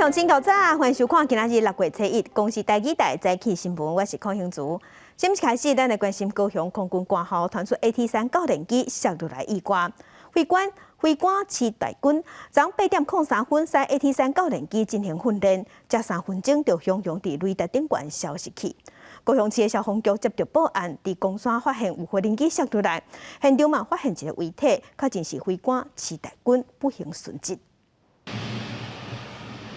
鄉親早，歡迎收看今仔日6月初一公視台語台早起新聞，我是鄺興竹。先開始，咱來關心高雄空軍官校傳出 AT-3教練機摔落來意外，飛官池大軍昨8點03分駛 AT-3教練機進行訓練，才3分鐘就雄雄佇雷達頂懸消失去。高雄市的消防局接到報案，佇岡山發現有無人機摔落來，現場嘛發現一個遺體，確認是飛官池大軍不幸殉職。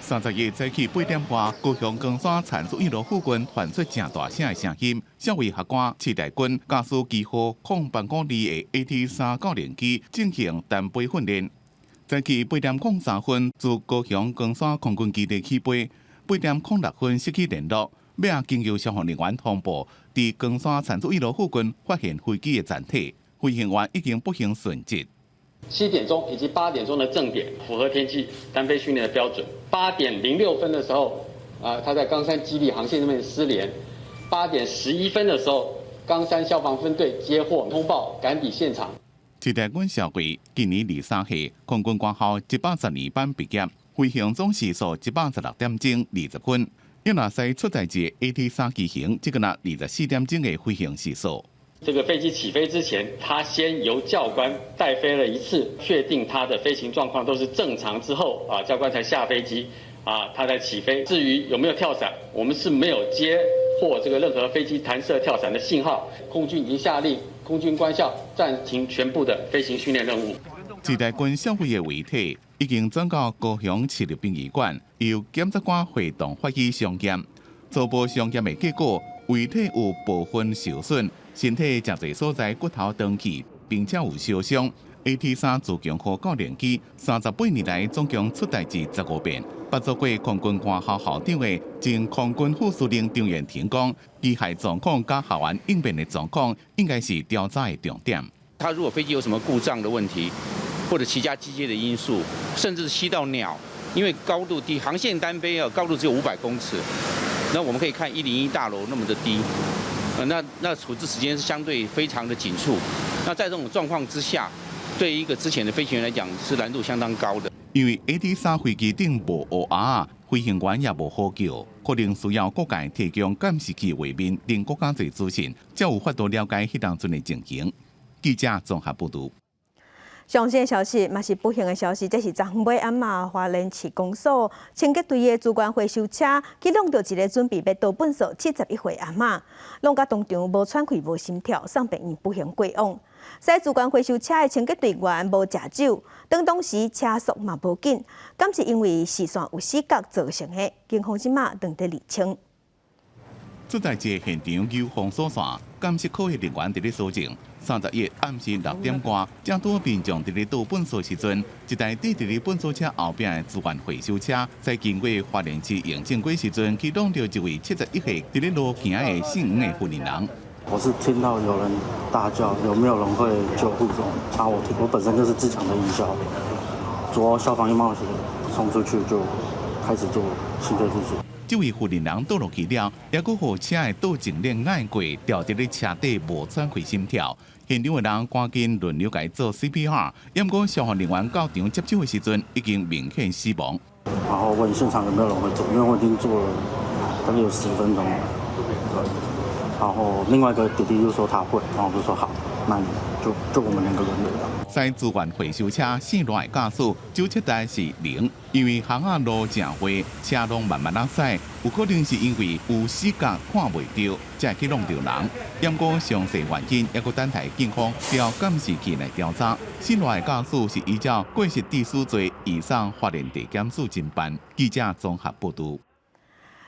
31早起8點外，高雄岡山田樹一路附近傳出誠大聲的聲音。少尉學官池大軍駕駛機號0852的 AT-3教練機進行單飛訓練。早起8點03分自高雄岡山空軍基地起飛，8點06分失去聯絡，尾仔經由消防人員通報，佇岡山田樹一路附近發現飛機的殘體，飛行員已經不幸殉職。 7點鐘以及8點鐘的正點符合天氣單飛訓練的標準。8點06分的時候，啊，他在岡山基地航線上面失聯。8點11分的時候，岡山消防分隊接獲通報，趕抵現場。池大軍少尉今年23歲，空軍官校112班畢業，飛行總時數116點鐘20分。伊若駛出代誌 AT-3機型，這個若24點鐘的飛行時數。這個飛機起飛之前，他先由教官帶飛了一次，確定他的飛行狀況都是正常之後，啊，教官才下飛機，啊，他才起飛。至於有沒有跳傘，我們是沒有接獲這個任何飛機彈射跳傘的信號。空軍已經下令空軍官校暫停全部的飛行訓練任務。池大軍少尉的遺體已經轉到高雄市立殯儀館，由檢察官會同法醫相驗。初步相驗的結果，遺體有部分受損，身體誠濟所在骨頭斷去，並且有燒傷。AT-3自強號教練機38年來總共出代誌15遍。捌做過空軍官校校長的前空軍副司令張延廷講，機械狀況佮學員應變的狀況，應該是調查的重點。他如果飛機有什麼故障的問題，或者其他機械的因素，甚至吸到鳥，因為高度低，航線單飛啊，高度只有500公尺。那我們可以看101大樓那麼的低，那處置時間是相對非常的緊促。那在這種狀況之下，對一個資淺的飛行員來講，是難度相當高的。因為 AT-3飛機頂無烏鴉，飛行員也無呼叫，可能需要各界提供監視器畫面，令閣較濟資訊，才有法度了解彼當陣的情形。記者綜合報導。上新的消息嘛是不幸的消息，這是昨昏尾暗仔花蓮市公所清潔隊的資源回收車去挵著一个準備欲倒糞埽71歲阿嬤，挵甲當場無喘氣、無心跳，送病院不幸過往。駛資源回收車的清潔隊員無食酒，當時車速嘛無緊，敢是因為視線有死角造成的？警方這馬正佇釐清。出代誌現場有封鎖線，監視科的人員佇咧搜證。31暗時6點外，正拄民眾佇咧倒糞埽時陣，一台佇佇咧糞埽車後壁的資源回收車，在經過花蓮市榮正街時陣，去挵著一位71歲佇咧路行的姓黃的婦人。我是聽到有人大叫，有沒有人會救護？啊，我本身就是自強的義消，着消防衣帽鞋衝出去就開始做心肺復甦。這位婦人倒落去了，猶閣予車的倒前輪壓過，掉佇咧車底無喘氣心跳。現場的人趕緊輪流共伊做 CPR，毋過消防人員到場接手的時陣，已經明顯死亡。然後問現場有沒有人會做，因為我已經做了大概有10分鐘了。對。然後另外一個弟弟就說他會，然後我就說好，那你就我們兩個輪流。駛資源回收車姓賴的駕駛，酒測值是零，因為巷仔路誠橫，車攏慢慢仔駛，有可能是因為有死角看袂著，才會去挵著人。毋過詳細原因猶閣等待警方調監視器來調查。姓賴的駕駛是依照過失致死罪移送花蓮地檢署偵辦。記者綜合報導。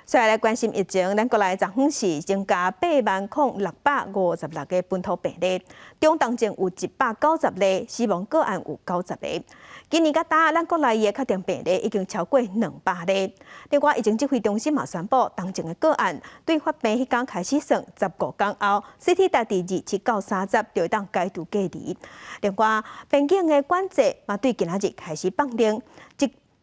再來關心疫情，咱國內昨昏是增加80,656個本土病例，中重症有190例，死亡個案有90個。今年到今，咱國內的確定病例已經超過200例。另外，疫情指揮中心嘛宣布，重症的個案對發病彼工開始算，15工後，CT 值佇27到30就會當解除隔離。另外，邊境的管制嘛對今仔日開始放寬。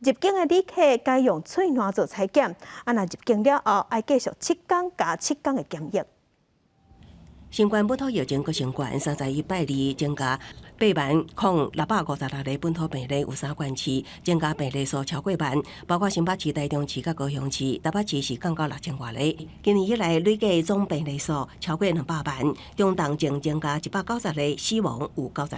入境的旅客改用喙瀾做採檢，啊，若入境了後，愛繼續7工加7工的檢疫。新冠本土疫情閣升懸，31拜二增加80,656個本土病例，有三縣市增加病例數超過萬，包括新北市、台中市佮高雄市，台北市是降到6000外例。今年以來累計總病例數超過200萬，中重症增加190個，死亡有90個。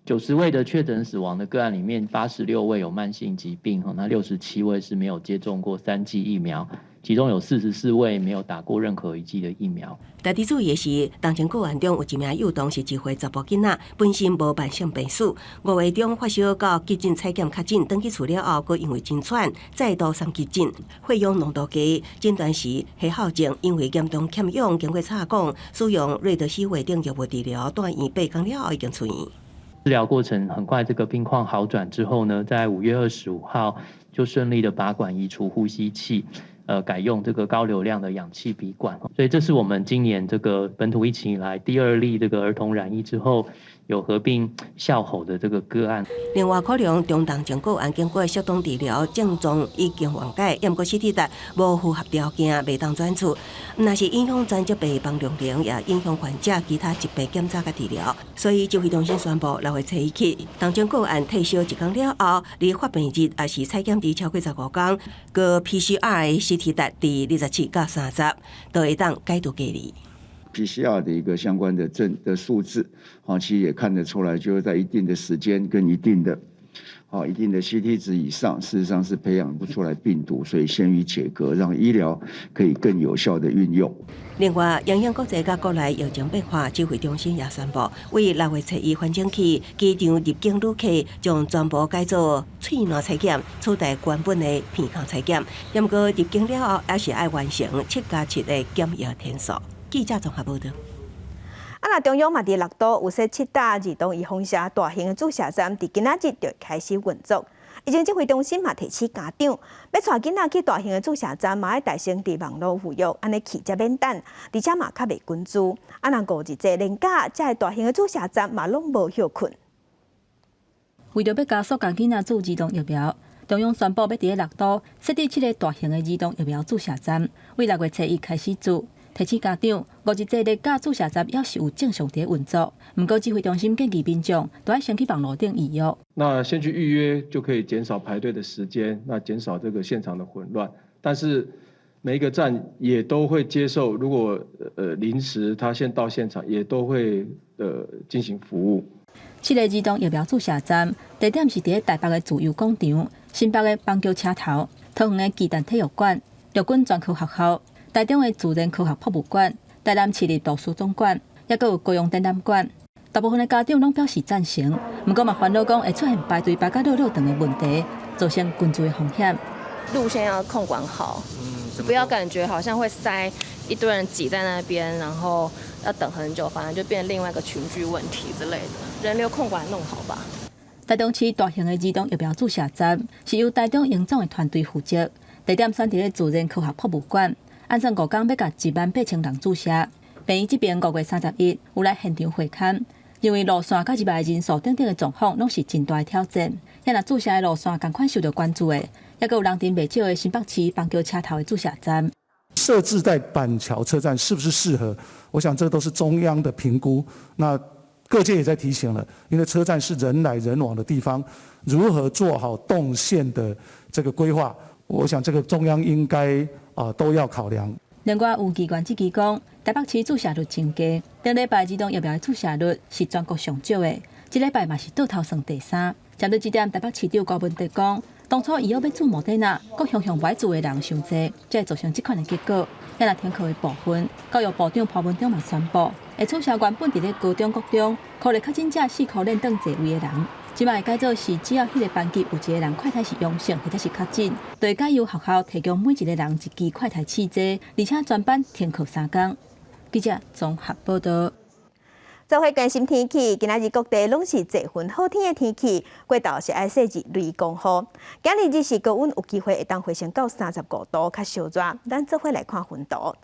90位的確診死亡的個案裡面，86位有慢性疾病，那67位是沒有接種過三劑疫苗，其中有44位沒有打過任何一劑的疫苗。特別注意的是，當前個案中有一名幼童是1歲查埔囡仔，本身無慢性病史，5月中發燒到急診採檢確診，轉去厝了後，閣因為真喘，再度送急診，血氧濃度低，診斷是火耗症，因為嚴重欠氧，經過插管，使用瑞德西韋等藥物治療，住院8工了後已經出院。治療過程很快，這個病況好轉之後呢，在5月25號就順利的拔管移除呼吸器。改用這個高流量的氧氣鼻管，所以這是我們今年這個本土疫情以來第二例這個兒童染疫之後有合併哮吼的這個個案。另外，可能中重症個案經過適當治療，症狀已經緩解，毋過 CT 值無符合條件，袂當轉出。若是影響專責病房量能，也影響患者其他疾病檢查佮治療。所以指揮中心宣布，6月初一起，重症個案退燒一工了後，離發病日抑是採檢日超過15工，閣 PCR 的 CT 值佇27到30，就會當解除隔離。 PCR 的一個相關的證的數字，好，其實也看得出來，就是在一定的時間跟一定的 CT 值以上，事實上是培養不出來病毒，所以先予解隔，讓醫療可以更有效的運用。另外，因應國際佮國內疫情變化，指揮中心也宣布，為6月初一反正起，機場入境旅客將全部改做喙瀾採檢，取代原本的鼻孔採檢。毋過入境了後，還是愛完成7加7的檢疫天數。記者綜合報道。啊，若中央嘛佇六都有設七搭兒童預放射大型的注射站，佇今仔日就開始運作。疫情指揮中心嘛提醒家長，欲帶囡仔去大型的注射站，嘛愛預先佇網路預約，按呢去才免等，而且嘛較袂滾珠。啊，若五日制連假，這个大型的注射站嘛攏無歇睏。為著欲加速共囡仔注兒童疫苗，中央宣布欲佇咧六都設置七个大型的兒童疫苗注射站，為6月初一開始注。提醒家長，五日制連假注射站猶是有正常佇運作。毋過指揮中心建議民眾都愛先去網路頂預約。那先去預約就可以減少排隊的時間，那減少這個現場的混亂。但是每一個站也都會接受，如果臨時他先到現場，也都會進行服務。七個兒童疫苗注射站，地點是佇咧台北的自由廣場、新北的板橋車頭、桃園的巨蛋體育館、陸軍專科學校、台中的自然科學博物館、台南市立圖書總館，抑閣有高雄展覽館。大部分的家長攏表示贊成，毋過嘛煩惱講會出現排隊排甲落落長的問題，造成群聚的風險。路線要控管好，不要感覺好像會塞一堆人擠在那邊，然後要等很久，反而就變另外一個群聚問題之類的。人流控管弄好吧。台中市大型的兒童疫苗注射站是由台中榮總的團隊負責，地點選佇咧自然科學博物館。按算五工欲共1萬8千人注射。病院這邊5月31有來現場會勘，認為路線佮入來人數等等的狀況攏是真大的挑戰。遐若注射的路線仝款受著關注的，抑閣有人佇袂少的新北市板橋車頭的注射站。設置在板橋車站是不是適合？我想這都是中央的評估。那各界也在提醒了，因為車站是人來人往的地方，如何做好動線的這個規劃？我想這個中央應該啊都要考量。另外有議員質疑講，台北市注射率真低，頂禮拜兒童疫苗的注射率是全國上少的，這禮拜嘛是倒頭算第三。針對這點，台北市長柯文哲講，當初預約欲注莫德納，閣雄雄無愛注的人傷濟，才會造成這款的結果。遐若停課的部分，教育部長潘文忠嘛宣布，會取消原本佇咧高中、國中可能確診者4箍連轉座位的人，這擺會改做是只要彼个班級有一個人快篩是陽性或者是確診，就會改由學校提供每一個人一支快篩試劑，而且全班停課3工。記者綜合報道。做伙關心天氣，今仔日各地攏是濟雲好天的天氣，過晝是愛細緻雷公雨。今仔日日時高溫有機會會當回升到35度，較燒熱。咱做伙來看雲圖。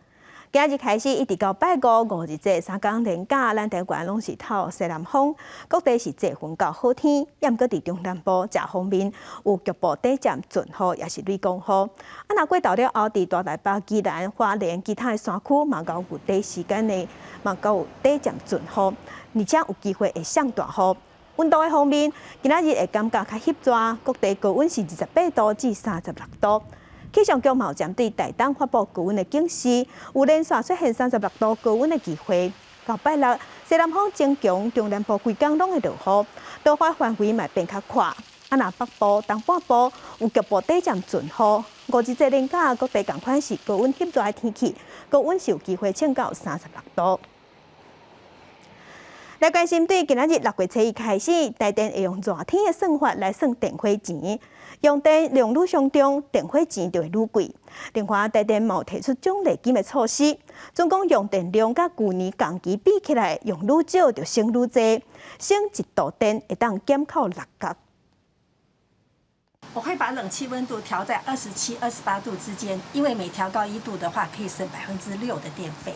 今日開始一直到拜五五日節三工連假，咱台灣攏是透西南風，各地是濟雲到好天。抑毋過佇中南部食方面有局部短暫陣雨，抑是雷公雨。啊，若過晝了後，佇大台北、宜蘭、花蓮其他的山區嘛閣有短時間的嘛閣有短暫陣雨，而且有機會會上大雨。溫度的方面，今仔日會感覺較翕熱，各地高溫是28度至36度。氣象局嘛有針對台東發布高溫的警示，有連續出現36度高溫的機會。到拜六，西南風增強，中南部規工攏會落雨，落雨範圍嘛變較闊。啊，若北部、東半部有局部短暫陣雨。五日節連假，各地仝款是高溫翕熱的天氣，高溫是有機會衝到36度。來關心對今仔日6月初一開始，台電會用熱天的算法來算電費錢，用電量愈相中，電費錢就會愈貴。另外，台電嘛有提出獎勵金的措施，總共用電量佮舊年仝期比起來，用愈少就省愈濟，省一度電會當減扣6角。我會把冷氣溫度調在27、28度之間，因為每調高1度的話，可以省6%的電費。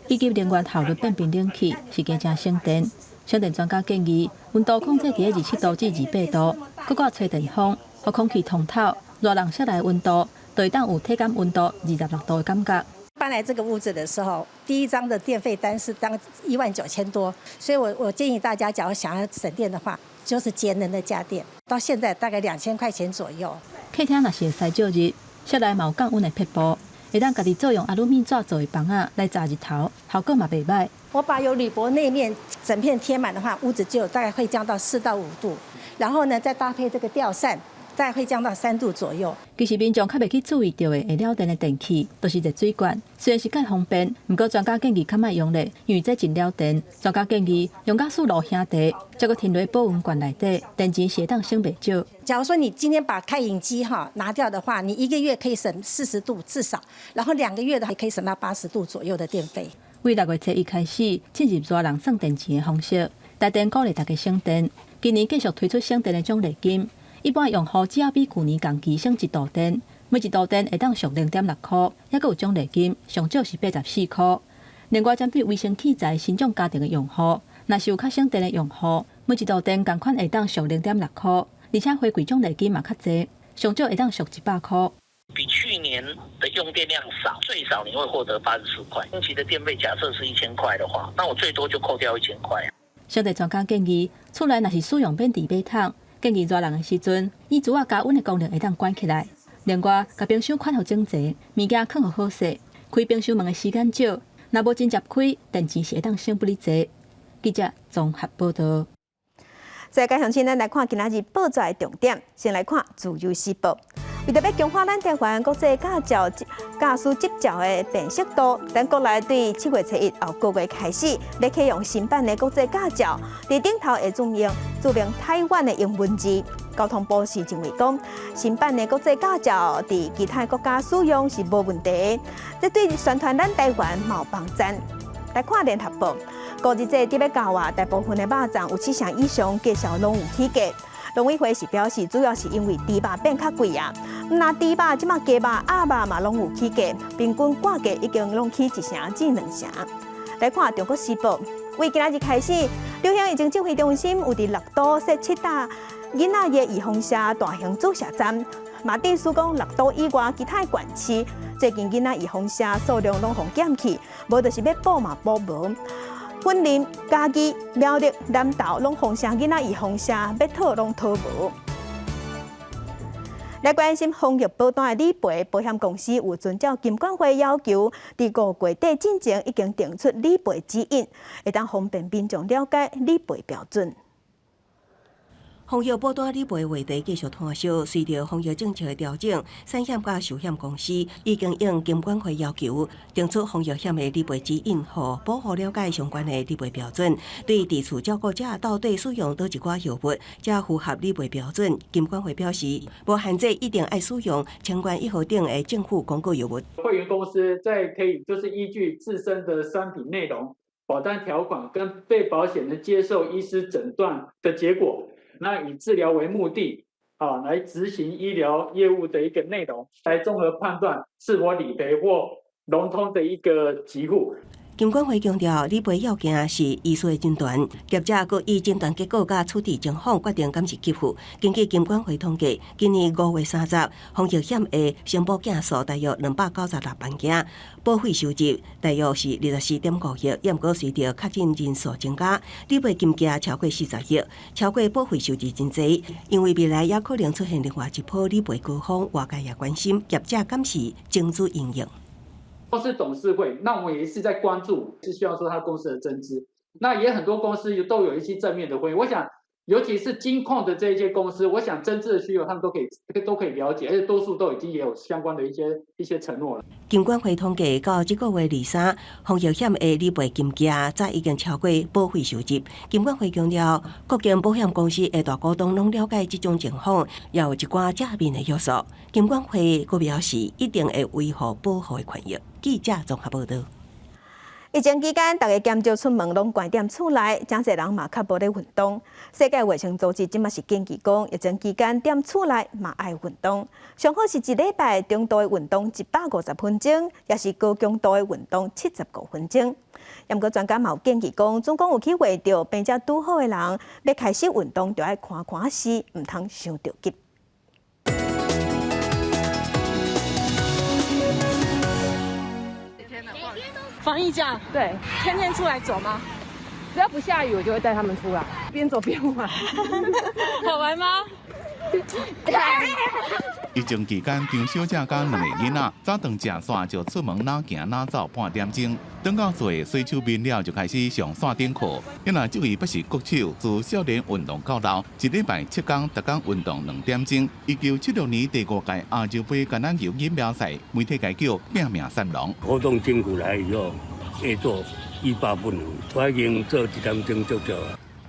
以及能源效率變頻冷氣是加誠省電。省電專家建議，溫度控制佇27度至28度，閣掛吹電風，予空氣通透，熱人室內溫度，就會當有體感溫度26度的感覺。搬來這個屋子的時候，第一張的電費單是當19,000多，所以我建議大家，假如想要省電的話，就是節能的家電。到現在大概2000塊錢左右。客廳若是會使照熱，室內嘛有降溫的撇步。會當家己做用阿魯米紙做的枋仔來遮日頭，效果嘛袂䆀。我把有鋁箔那面整片貼滿的話，屋子就大概會降到4到5度，然後呢，再搭配這個吊扇，大概會降到3度左右。其實民眾較袂去注意著的會了電的電器，就是熱水罐。雖然是較方便，毋過專家建議較莫用咧，因為這真了電。專家建議用甲四路兄弟，再閣停佇保溫罐內底，電錢是會當省袂少。假如說你今天把開飲機哈拿掉的話，你一個月可以省40度至少，然後2個月的話可以省到80度左右的電費。為6月初一開始進入熱人算電錢的方式，台電鼓勵大家省電。今年繼續推出省電的獎勵金，一般用戶只要比舊年仝期省一度電，每一度電會當俗0.6箍，猶閣有獎勵金，上少是84箍。另外，針對衛生器材新種家電的用戶，若是有較省電的用戶，每一度電仝款會當俗0.6箍，而且回饋獎勵金嘛較濟，上少會當俗100箍。比去年的用電量少，最少你會獲得84塊。今期的電費假設是1000塊的話，那我最多就扣掉1000塊。省電專家建議，厝內若是使用免治馬桶，建議熱人的時陣，椅子仔加溫的功能會當關起來。另外，共冰箱款予整齊，物件囥予好勢，開冰箱門的時間少，若無真捷開，電錢是會當省不哩濟。記者綜合報導。再加上，咱來看今仔日報紙的重點，先來看《自由時報》。為著欲強化咱台灣國際駕照駕駛執照的辨識度，咱國內對7月初一後個月開始，欲啟用新版的國際駕照，佇頂頭會註明台灣的英文字。交通部是認為講，新版的國際駕照佇其他國家使用是無問題的，這對宣傳咱台灣嘛有幫助。來看聯合報，五日節佇咧郊外，大部分的肉粽有七成以上價數攏有起價。農委會是表示，主要是因為豬肉變較貴啊。毋但豬肉，這馬雞肉、鴨肉嘛攏有起價，平均價格已經攏起1成至2成。來看《中國時報》，為今仔日開始，流行疫情指揮中心有佇六都設七大囡仔的預防射大型注射站，嘛等於講六都以外其他縣市，最近囡仔預防射數量攏予減去，無就是欲補嘛補無。雲林、嘉義、苗栗、南投攏封城，囡仔預防射欲討攏討無。來關心防疫保單的理賠，保險公司有遵照金管會要求，佇5月底進前已經定出理賠指引，會當方便民眾了解理賠標準。防疫保單理賠話題繼續湠燒，隨著防疫政策的調整，產險佮壽險公司已經應金管會要求，定出防疫險的理賠指引，予保戶了解相關的理賠標準。對佇厝照顧者到底使用佗一寡藥物，才符合理賠標準。金管會表示，無限制一定愛使用清冠一號等的政府廣告藥物。會員公司在可以就是依據自身的商品內容、保單條款跟被保險人接受醫師診斷的結果。那以治療為目的，啊，來執行醫療業務的一個內容，來綜合判斷是否理賠或融通的一個給付。金管會強調，理賠要件是醫師的診斷，業者閣依診斷結果佮處置情況決定敢是給付。根據金管會統計，今年5月30，防疫險的申報件數大約296萬件，保費收入大約是24.5億。也毋過隨著確診人數增加，理賠金額超過40億，超過保費收入真濟。因為未來也可能出現另外一波理賠高峰，外界也關心業者敢是精準因應。公司董事會，那我們也是在關注，是希望說他公司的增資。那也很多公司都有一些正面的回應。我想，尤其是金控的這一些公司，我想增資的需求，他們都可以了解，而且多數都已經也有相關的一些承諾了。金管會統計到這個月23，防疫險的理賠金額早已經超過保費收入。金管會強調，各間保險公司的大股東攏了解這種情況，也有一寡正面的約束。金管會閣表示，一定會維護保戶的權益。記者綜合報道。疫情期間，大家減少出門，攏關踮厝內，誠濟人嘛較無咧運動。世界衛生組織這馬是建議講，疫情期間踮厝內嘛愛運動，上好是一禮拜中度的運動150分鐘，抑是高強度的運動75分鐘。毋過專家嘛有建議講，總講有去畫著病才拄好的人，欲開始運動，著愛看看時，毋通傷著急。防疫假，對，天天出來走嗎？只要不下雨，我就會帶他們出來，邊走邊玩。好玩嗎？疫情期間，張小姐佮兩個囡仔早頓食煞就出門哪行哪走半點鐘，轉到厝洗手面了就開始上線頂課。伊若這位不是國手，自少年運動到老，一禮拜7工，逐工運動2點鐘。1976年第五屆亞洲盃橄欖球錦標賽，媒體共叫拼命三郎。活動進過來以後，會做欲罷不能，我已經做一點鐘足足。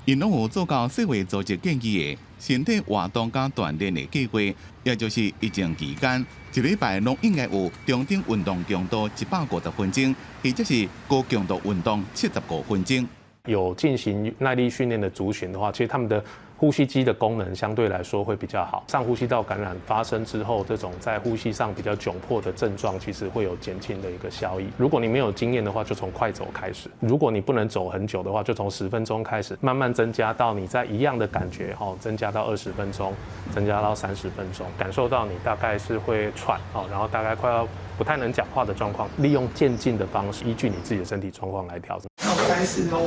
𪜶攏有做到世衛組織建議的身體活動佮鍛鍊的計劃，也就是疫情期間一禮拜攏應該有中等運動強度150分鐘，或者是高強度運動75分鐘。有進行耐力訓練的族群的話，其實他們的呼吸肌的功能相對來說會比較好。上呼吸道感染發生之後，這種在呼吸上比較窘迫的症狀，其實會有減輕的一個效益。如果你沒有經驗的話，就從快走開始；如果你不能走很久的話，就從10分鐘開始，慢慢增加到你在一樣的感覺，吼，增加到20分鐘，增加到30分鐘，感受到你大概是會喘，哦，然後大概快要不太能講話的狀況，利用漸進的方式，依據你自己的身體狀況來調整。那我開始嘍，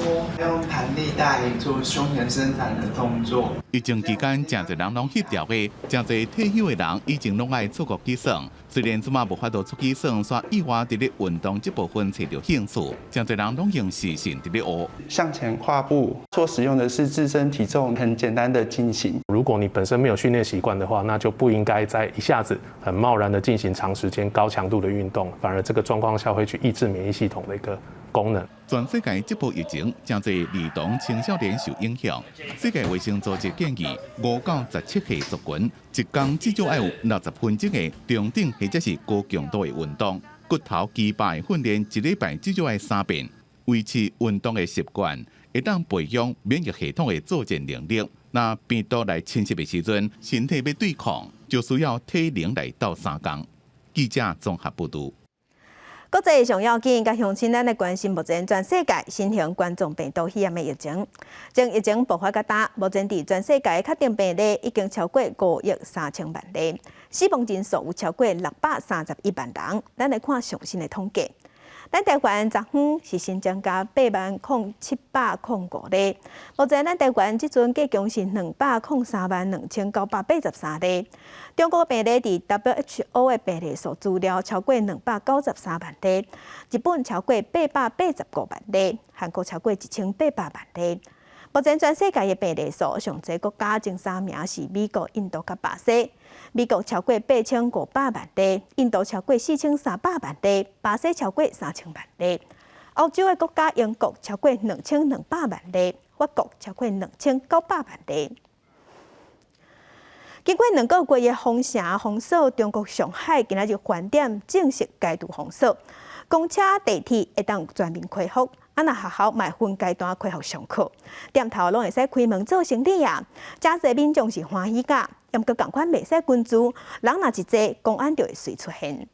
用彈力帶做胸前伸展的動作。疫情期間，誠濟人攏翕著的，誠濟退休的人以前攏愛出國去耍，雖然這馬無法度出去耍，煞意外佇咧運動這部分揣著興趣，誠濟人攏用視訊佇咧學。向前跨步，所使用的是自身體重，很簡單的進行。如果你本身沒有訓練習慣的話，那就不應該在一下子很貿然的進行長時間高強度的運動，反而這個狀況下會去抑制免疫系統的一個功能。全世界這波疫情，誠濟兒童青少年受影響。世界衛生組織建議，5到17歲族群，一工至少愛有60分鐘的中等或者是高強度的運動。骨頭肌肉的訓練，一禮拜至少愛三遍，維持運動的習慣，會當培養免疫系統的作戰能力。若病毒來侵襲的時陣，身體欲對抗，就需要體能來鬥相共。記者綜合報導。國際上要緊，佮鄉親咱來關心目前全世界新型冠狀病毒肺炎的疫情。從疫情爆發到今，目前佇全世界確診病例已經超過5億3千萬例，死亡人數有超過631萬人。咱來看上新的統計。咱台灣昨昏是新增加8萬零705例，目前咱台灣這陣計共是203萬2983例。中國病例佇 WHO 的病例數資料超過293萬例，日本超過885萬例，韓國超過1800萬例。目前全世界的病例數上濟國家前三名是美國、印度佮巴西。美國超過8500萬例，印度超過4300萬例，巴西超過3000萬例。歐洲的國家英國超過2200萬例，法國超過2900萬例。經過2個月的封城封鎖，中國上海今仔日飯點正式解除封鎖，公車、地鐵會當全面恢復。啊，若學校嘛分階段恢復上課，店頭攏會使開門做生理啊。誠濟民眾是歡喜㗎，毋過仝款袂使群聚，人若一濟，公安就會隨出現。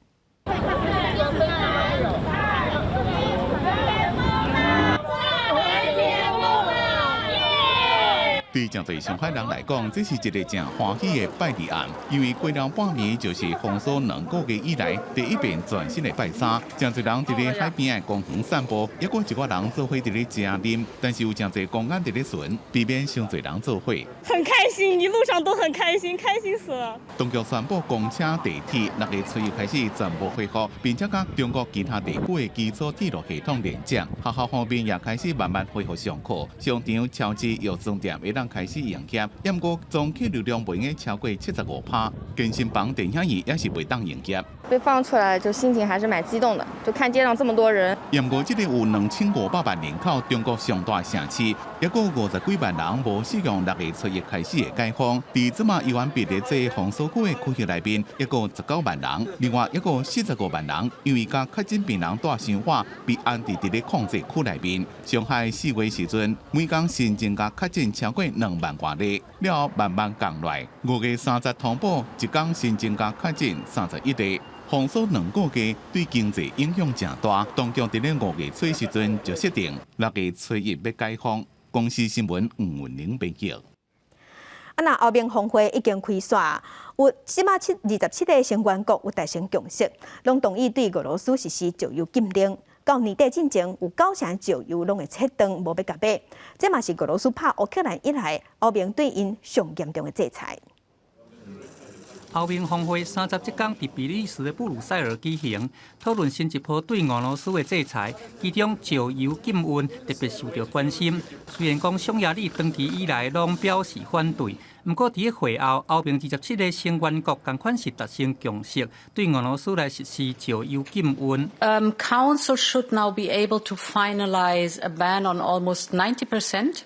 對誠濟上海人來講，這是一个誠歡喜的拜二暗，因為過了半暝就是封鎖2個月以來第一遍全新的拜三。誠濟人佇咧海邊的公園散步，猶閣一寡人做伙佇咧食啉，但是有誠濟公安佇咧巡，避免傷濟人做伙。很開心，一路上都很開心，開心死了。當局宣布公車、地鐵6月初一開始全部恢復，並且佮中國其他地區的基礎鐵路系統連接。學校方面也開始慢慢恢復上課，商場、超市、藥妝店會當開始營業，毋過總客流量袂用超過75%。健身房、電影院也是袂當營業。被放出來就心情還是蠻激動的，就看街上這麼多人。毋過這个有2500萬人口中國上大城市，猶閣50幾萬人無適用六月初一開始的解封。佇這馬猶原佇咧這封鎖區的區域內面，猶閣19萬人，另外猶閣45萬人，因為佮確診病人蹛相倚，被安置佇咧控制區內面。上海4月時陣，每工新增加確診超過2萬外例，了後慢慢降落來。5月30通報，一工新增加確診31例。封鎖2個月對經濟影響誠大，當局佇咧5月初時陣就設定六月初一欲解封。公視新聞吳文玲編輯。啊，若歐盟峰會已經開煞，有這馬27個成員國有達成共識，攏同意對俄羅斯實施石油禁令。到年底進前，有九成石油攏會切斷，無欲共買。這嘛是俄羅斯拍烏克蘭以來，歐盟對𪜶上嚴重的制裁。歐盟峰會30這工佇比利時的布魯塞爾舉行，討論新一波對俄羅斯的制裁，其中石油禁運特別受著關心。雖然講匈牙利長期以來攏表示反對，毋過佇會後，歐盟27個成員國仝款是達成共識，對俄羅斯來實施石油禁運。 Council should now be able to finalize a ban on almost 90%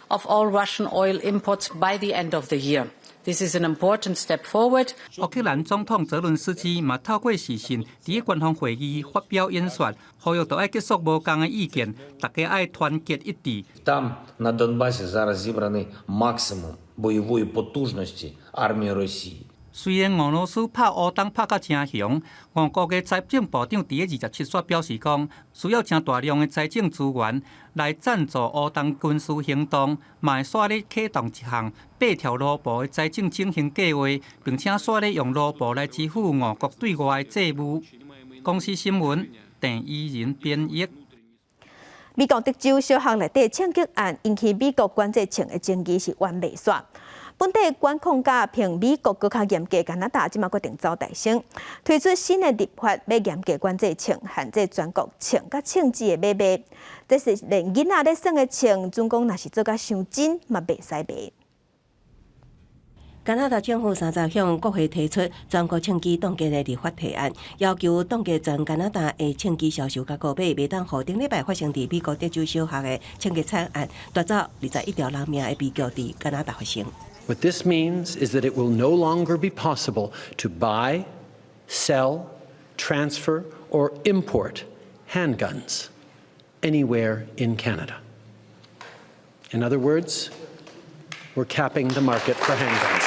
of all Russian oil imports by the end of the year. This is an important step forward. 烏克蘭總統澤倫斯基嘛透過視訊，佇官方會議發表演說，呼籲著愛結束無仝的意見，大家愛團結一致。 Там на Донбасі зараз зібраний максимум бойової потужності армії Росії. 雖然俄羅斯拍烏東拍甲誠兇，俄國的財政部長佇27號表示講，需要誠大量的財政資源來贊助烏東軍事行動，嘛會煞咧啟動一項八兆盧布的財政整形計劃，並且煞咧用盧布來支付俄國對外的債務。公視新聞鄭怡仁編譯。美國德州小學內底槍擊案引起美國管制槍的爭議是猶未煞。本底管控較比美國閣較嚴格，加拿大這馬決定走大先，推出新的立法，欲嚴格管制槍，限制全國槍佮槍支的買賣。這是連囡仔咧耍的槍，準講若是做甲傷真，嘛袂使賣。加拿大政府30向國會提出全國槍支凍結的立法提案，要求凍結全加拿大的槍支銷售佮購買，袂當予頂禮拜發生佇美國德州小學的槍擊慘案，奪走21條人命的悲劇佇加拿大發生。 What this means is that it will no longer be possible to buy, sell, transfer, or import handguns anywhere in Canada. In other words, we're capping the market for handguns.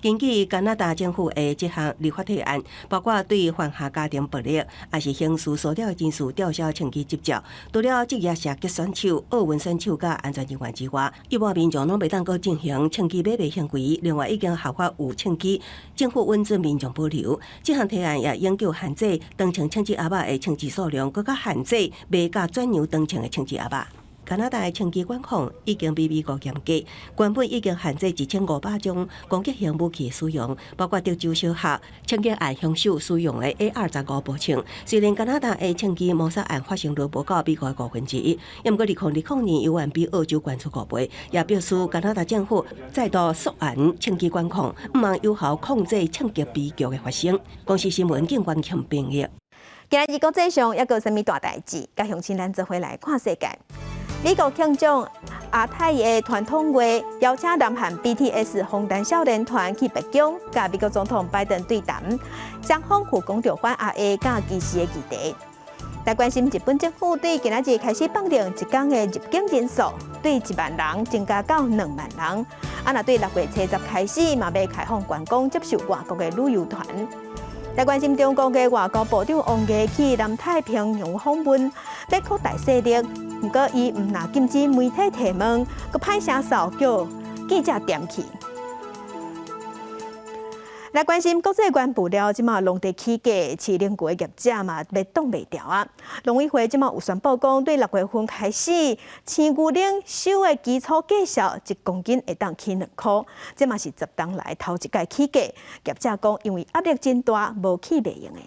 根據加拿大政府的這項立法提案，包括對犯下家庭暴力，抑是刑事騷擾人士吊銷槍支執照。除了職業射擊選手、奧運選手佮安全人員之外，一般民眾攏袂當閣進行槍支買賣行為。另外，已經合法有槍支，政府允准民眾保留。這項提案也永久限制當成槍支盒仔的槍支數量，閣較限制賣佮轉讓當槍的槍支盒仔。加拿大的槍支管控已經比美國嚴格，原本已經限制1500種攻擊性武器的使用，包括德州小學槍擊案兇手使用的 AR-15步槍。雖然加拿大的槍擊謀殺案發生率無夠美國的1/5，毋過2020年猶原比澳洲懸出5倍，也表示加拿大政府再度肅嚴槍支管控，毋望有效控制槍擊悲劇的發生。公視新聞警官強編譯。今日國際上猶閣有啥物大代誌？佮鄉親咱做伙來看世界。美國慶祝亞太的傳統月，邀請南韓 BTS 防彈少年團去白宮，佮美國總統拜登對談，雙方有講著反阿 A 佮歧視的議題。來關心日本政府對今仔日開始放量一工的入境人數，對1萬人增加到2萬人。啊，若對6月初10開始，嘛欲開放觀光接受外國的旅遊團。來關心中國的外交部長王毅去南太平洋訪問，欲擴大勢力。毋過伊毋但禁止媒體提問，閣歹聲嗽叫記者點去。來關心國際原物料，這馬攏佇起價，飼奶牛的業者嘛欲擋袂牢啊！農委會這馬有宣布講，對6月份開始，飼牛奶收的基礎價數1公斤會當起2箍，這嘛是10冬來頭一擺起價。業者講，因為壓力真大，無起袂用的。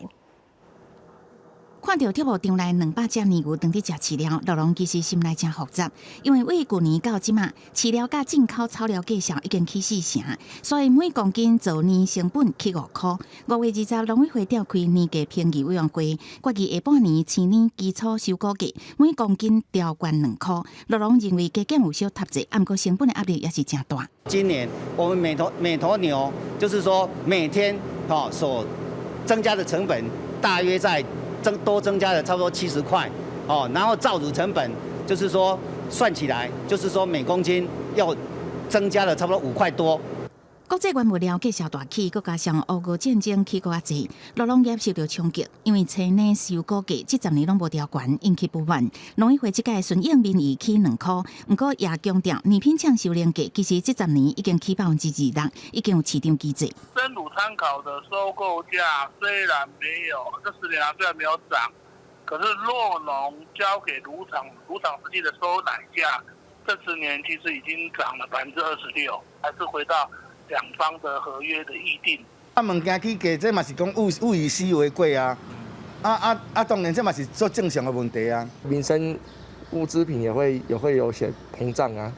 看著鐵幕場內200隻奶牛當佇食飼料，酪農其實心內誠複雜，因為對舊年到這馬，飼料佮進口草料價數已經起四成，所以每公斤造奶成本起5箍。5月20，農委會召開奶價評議委員會，決議下半年飼奶基礎收購價每公斤調懸2箍。酪農認為加減有小貼濟，毋過成本的壓力也是誠大。今年我們每頭牛，就是說每天所增加的成本大約在多增加了差不多70塊，哦，然後造乳成本就是說算起來，就是說每公斤又增加了差不多5塊多。國際原物料價數大起，閣加上烏俄戰爭起閣較濟，酪農業受著衝擊，因為飼奶收購價這10年攏無調懸，引起不滿。農委會這擺順應民意起2箍，毋過也強調奶品廠收奶價其實這十年已經起26%，已經有市場機制。生乳參考的收購價雖然沒有這10年來雖然沒有漲，可是酪農交給乳廠，乳廠實際的收奶價，這十年其實已經漲了26%，還是回到兩方的合約的議定。啊，物件起價，這嘛是講物以稀為貴啊！啊啊啊！當然這嘛是做正常的問題啊。民生物資品也會有些膨脹啊，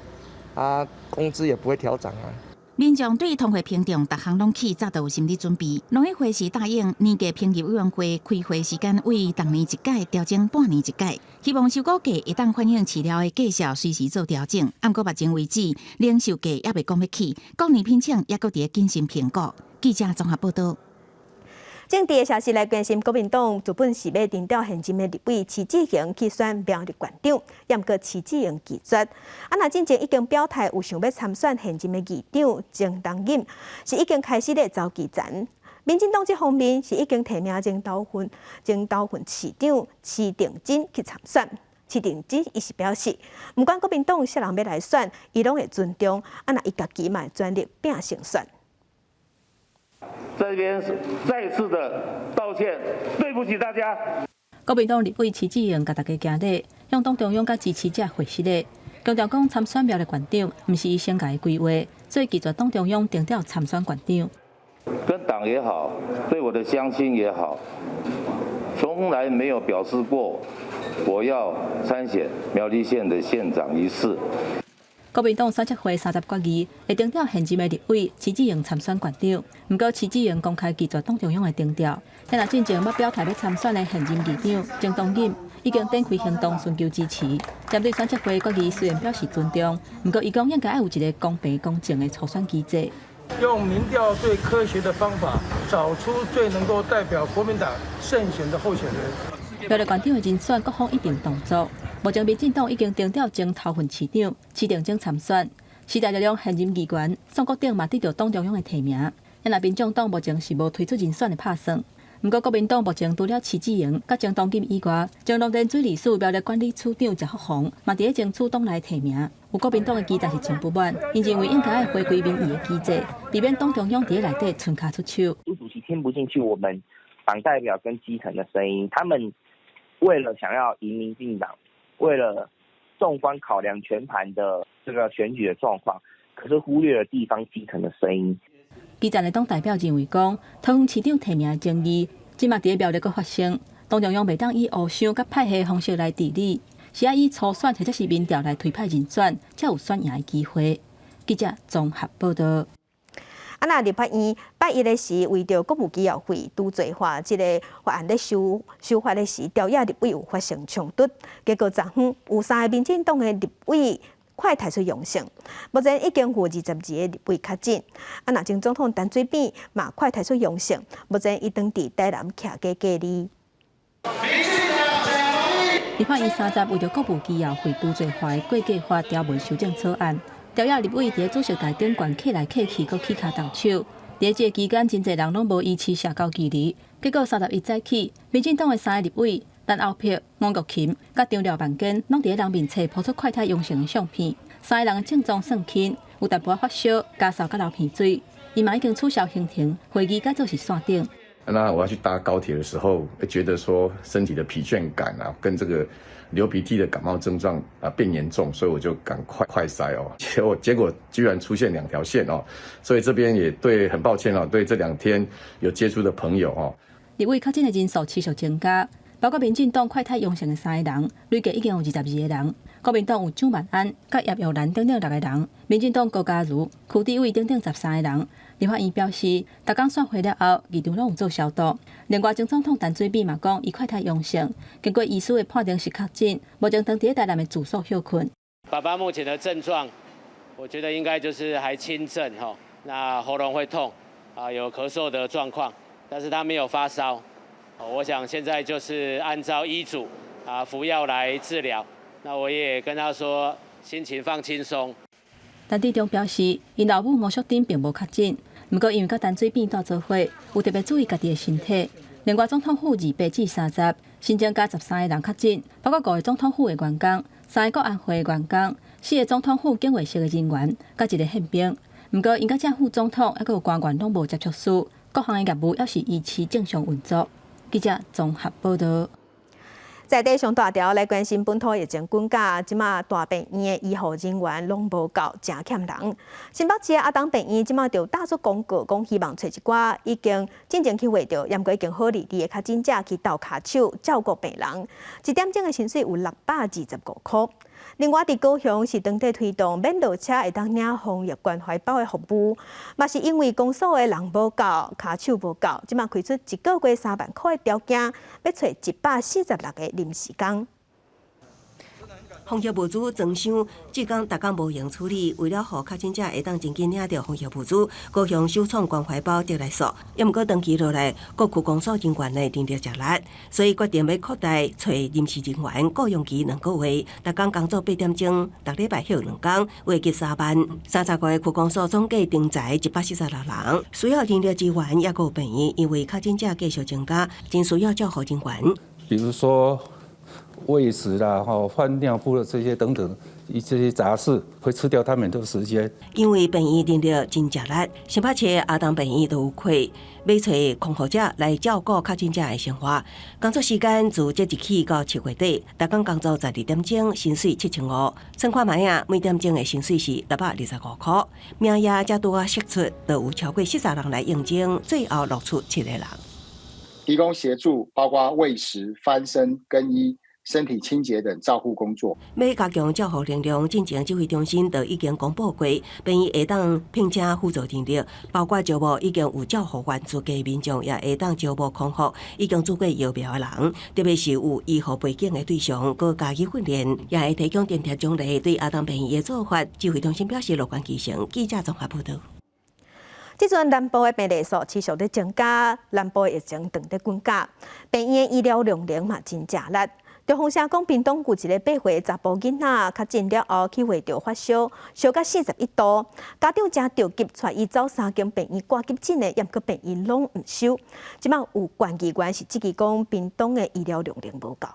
啊，工資也不會調漲啊。民眾對通貨膨脹，逐項攏起，早就有心理準備。農委會是答應奶價評議委員會開會時間為逐年一改調整半年一改，希望收購價會當反映飼料的價數隨時做調整。毋過目前為止，零售價猶未講欲起，各奶品廠猶閣佇咧謹慎評估。記者綜合報導。政治的消息來關心，國民黨原本是欲徵調現任的立委徐志榮去選苗栗縣長，毋過徐志榮拒絕。啊，若進前已經表態有想欲參選現任的議長鍾東錦，是已經開始咧走基層。民進黨這方面是已經提名前頭份市長徐定禎去參選。徐定禎伊是表示，毋管國民黨啥人欲來選，伊攏會尊重。啊，若伊家己嘛會全力拼勝選。這邊再次的道歉，對不起大家。國民黨立委徐志榮共大家行禮，向黨中央佮支持者回失禮，強調講參選苗栗縣長，毋是伊生涯的規劃，所以拒絕黨中央徵調參選縣長。跟黨也好，對我的鄉親也好，從來沒有表示過我要參選苗栗縣的縣長一事。國民黨選測會30決議，會徵調現任的立委徐志榮參選縣長。毋過徐志榮公開拒絕黨中央的徵調。但若進前捌表態欲參選的現任議長鍾東錦已經展開行動尋求支持。針對選測會決議雖然表示尊重，毋過伊講應該愛有一個公平公正的初選機制。用民調最科學的方法，找出最能夠代表國民黨勝選的候選人。苗栗縣長的人選各方一定動作。目前民進黨已經徵調前頭份市長徐定禎參選，時代力量現任議員宋國鼎嘛得著黨中央的提名。若民眾黨目前是無推出人選的拍算。毋過國民黨目前除了徐志榮佮鍾東錦以外，前農田水利署苗栗管理處長謝福洪嘛佇咧爭取黨內提名。有國民黨的基層是真不滿，𪜶認為應該愛回歸民意的機制，避免黨中央佇咧內底伸跤出手。朱主席聽不進去我們黨代表跟基層的聲音，他們為了想要贏民進黨。為了縱觀考量全盤的這個選舉的狀況，可是忽略了地方基層的聲音。基層的黨代表認為講，桃園市長提名的爭議，這馬佇咧苗栗閣發生，黨中央袂當以烏箱佮派系方式來治理，是愛以初選或者是民調來推派人選，才有選贏的機會。記者綜合報導。啊，若立法院拜一的時，為著國務機要費拄罪化這個法案咧修法的時，朝野立委有發生衝突，結果昨昏有三个民進黨的立委快提出陽性，目前已經有22個立委確診。啊，若前總統陳水扁嘛快提出陽性，目前伊當佇台南徛家隔離。立法院30為著國務機要費拄罪化的過計劃條文修正草案。朝野立委佇咧主席台頂懸客來客去，閣起跤動手。佇咧這个期間，真濟人攏無維持社交距離。結果31早起，民進黨的三个立委陳歐珀、吳玉琴佮張廖萬堅攏佇咧人面冊 po 出快篩陽性的相片，三个人的症狀算輕，有淡薄仔發燒、咳嗽佮流鼻水。𪜶嘛已經取消行程，會議改做是線頂。那我要去搭高鐵的時候，覺得說身體的疲倦感啊，跟這個流鼻涕的感冒症狀啊變嚴重，所以我就趕快快篩哦，結果居然出現兩條線哦，所以這邊也對很抱歉哦，對這兩天有接觸的朋友哦。立委確診的人數持續增加，包括民進黨快篩陽性的三個人，累計已經有22個人。國民黨有蔣萬安、佮葉玉蘭等等六個人，民進黨高嘉瑜、柯志偉等等13個人。立法院表示，逐工散會了後，議場攏有做消毒。另外，前總統陳水扁嘛講，伊快篩陽性，經過醫師的判定是確診，目前當佇台南的住所歇睏。爸爸目前的症狀，我覺得應該就是還輕症哈，那喉嚨會痛，啊有咳嗽的狀況，但是他沒有發燒。我想現在就是按照醫囑啊服藥來治療。那我也跟他說，心情放輕鬆。陳致中表示，𪜶老母吳淑珍並無確診，毋過因為佮陳水扁蹛做伙，有特別注意家己的身體。另外，總統府28至30新增加13個人確診，包括五個總統府的員工、三個國安會的員工、四個總統府警衛室的人員，佮一個憲兵。毋過，𪜶佮正副總統猶閣有官員攏無接觸史，各項的業務猶是維持正常運作。記者綜合報道。在地上大條來關心本土疫情滾價，這馬大病院的醫護人員攏無夠，誠欠人。新北市的阿東病院這馬就打出公告，講希望揣一寡已經進前去畫著，猶閣已經好利利的確診者去鬥跤手照顧病人。一點鐘的薪水有625塊。另外，佇高雄是當地推動免落車會當領防疫關懷包的服務，嘛是因為公所的人無夠，跤手無夠，這馬開出一個月3萬塊的條件，欲揣146個臨時工。防疫物資裝箱，至今逐工無閒處理。為了予確診者會當真緊領著防疫物資，高雄首創關懷包得來速。猶毋過長期落來，各區公所人員的人力食力，所以決定欲擴大揣臨時人員，僱傭期2個月，逐工工作8點鐘，逐禮拜歇兩工，月給3萬。35個區公所總計徵才146人，需要人力資源，猶閣有病院，因為確診者繼續增加，真需要照護人員。比如說，餵食啦、吼換尿布的這些等等，這些雜事會吃掉他們很多時間。因為病院人力真食力，新北市阿東病院都有開，欲揣空護者來照顧確診者的生活。工作時間自即日起到7月底，逐工工作12點鐘，薪水7500。算看覓仔，每點鐘的薪水是625塊。明夜才拄仔釋出，就有超過40人來應徵，最後錄取七個人。提供協助，包括餵食、翻身、更衣、身體清潔等照護工作。欲加強照護能量，進前指揮中心就已經公布過，病院會當聘請輔助人力，包括招募已經有照護員資格民眾，也會當招募空服已經注過疫苗的人，特別是有醫護背景的對象，閣加以訓練，也會提供津貼獎勵。對阿東病院的做法，指揮中心表示樂觀其成。記者綜合報道。這陣南部的病例數持續咧增加，南部疫情長咧滾價，病院醫療量能嘛真正力。中風聲講，屏東有一個8歲查埔囡仔確診了後去畫著發燒，燒到41度，家長誠著急，帶伊走三間病院掛急診的，猶閣病院攏毋收。這馬有縣議員是質疑講，屏東的醫療量能無夠。